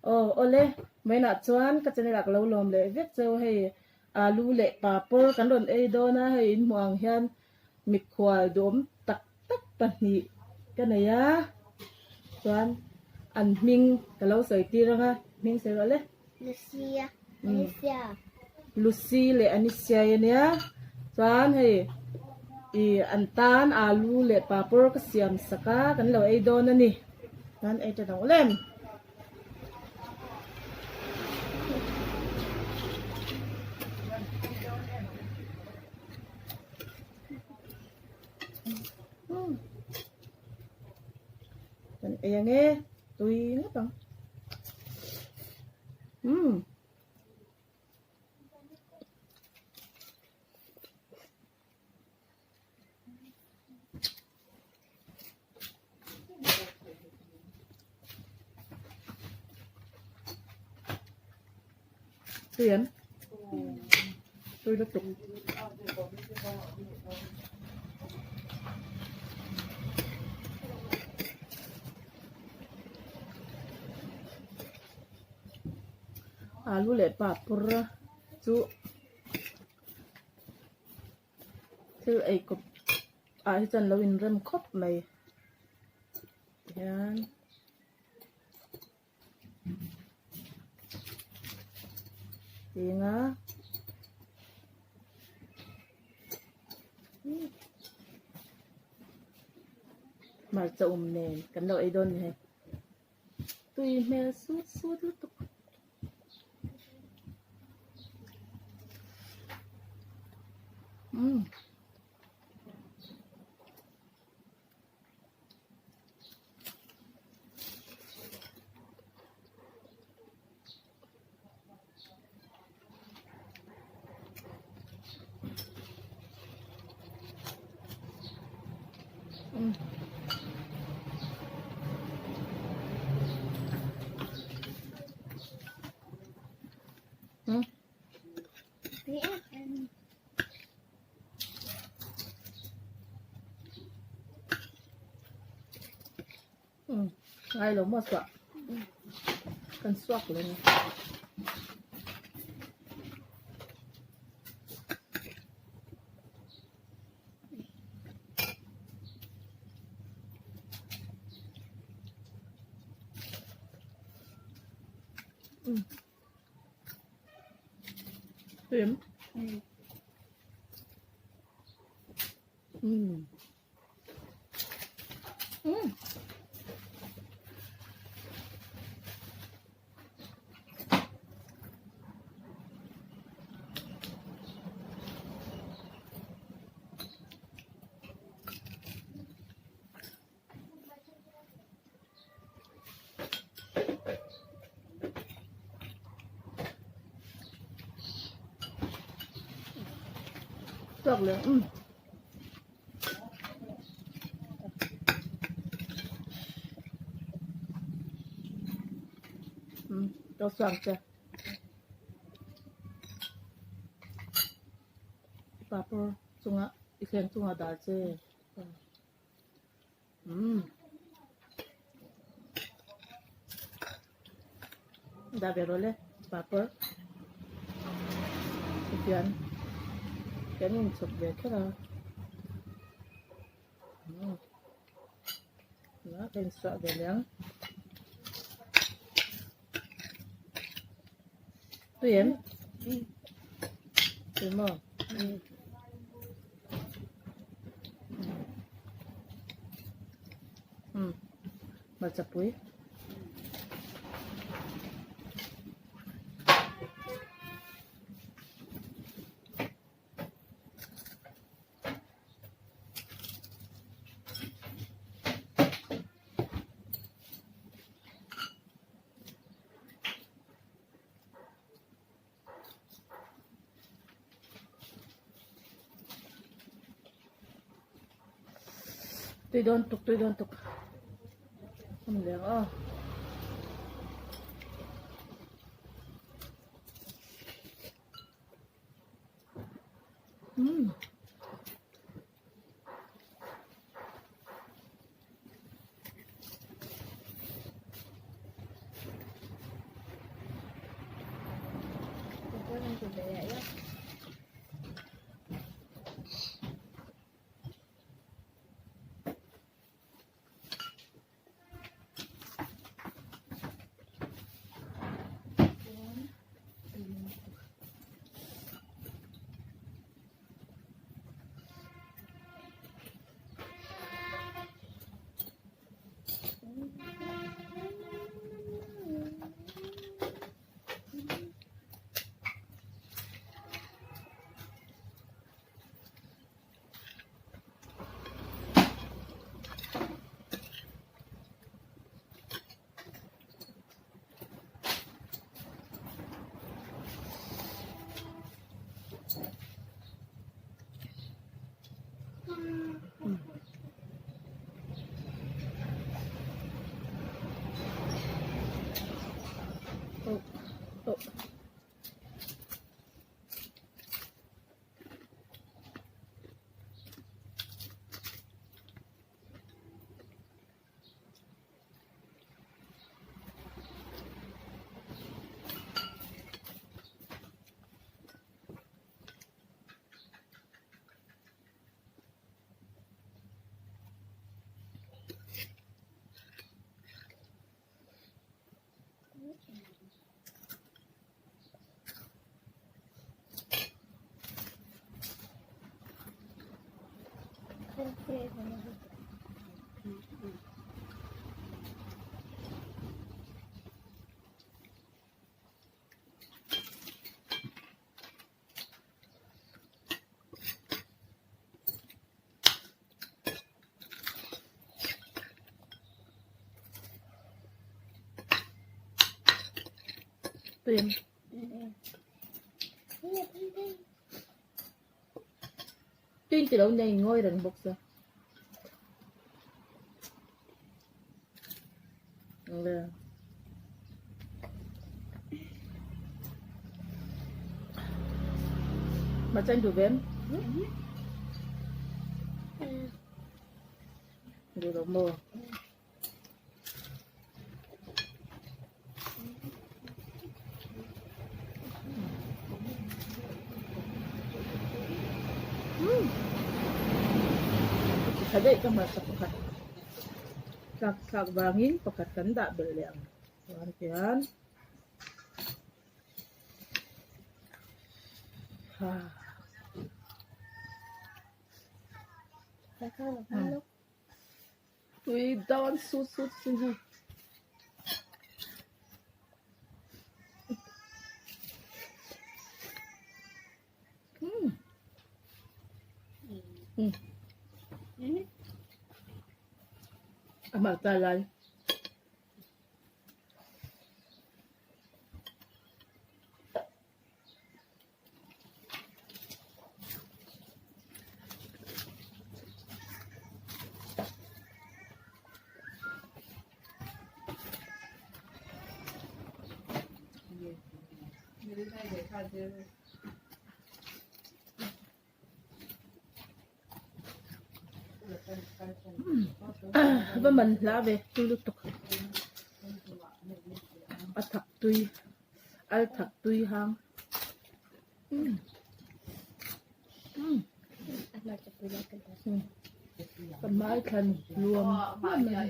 Aw awle vawiinah chuan ka channel ah ka lo lawm leh vek cheu hei alu leh papawr kan rawn ei dawn a hei in hmuh ang hian mikhual duhawm tak tak pahnih ka nei a chuan an hming ka lo sawi tir ang a hming sawi rawh le. Lucy a Anisia. Lucy leh Anisia i ania chuan hei ih an tan alu leh papawr ka siam sak a kan lo ei dawn a ni chuan ei ta dang lem. Kan ei ang e tui ngawt ang umm. Tui em? Tui lutuk. Alu leh papawr chu thil ei kawp ah hi chuan lo inrem khawp mai tihian. Tinga hmarcha um nen kan lo ei dawn a ni hei tui hmel sut sut lutuk. Umm. Ngai lo maw suah kan suak lo ni. Tui em? Umm. Umm. Chhuak leh umm. Umm to chhuak che. Papawr chunga i thleng chunga dar che. Umm. Dah ve rawh le papawr. Tihian kan inchhawp ve kher a. Umm. Ka insuah ve leh ang. Tui em? Tui maw? Umm hmarcha pui. Tui dawn tuk tui dawn tuk awm leh ang aw. Umm. Tuiin tuiin ti lo nia in ngawi reng bawk sia. Hmarcha in duh ve em? Duh lo maw? Tha daih ka hmarcha pakhat tlak thlak vangin pakhat kan dah belh leh ang chuan tihian ha. Tui dawn sut sut sin hei. A hmarcha lai. Va man hla ve tui lutuk a thak tui al thak tui hang ka hmai thlan luam luam mai.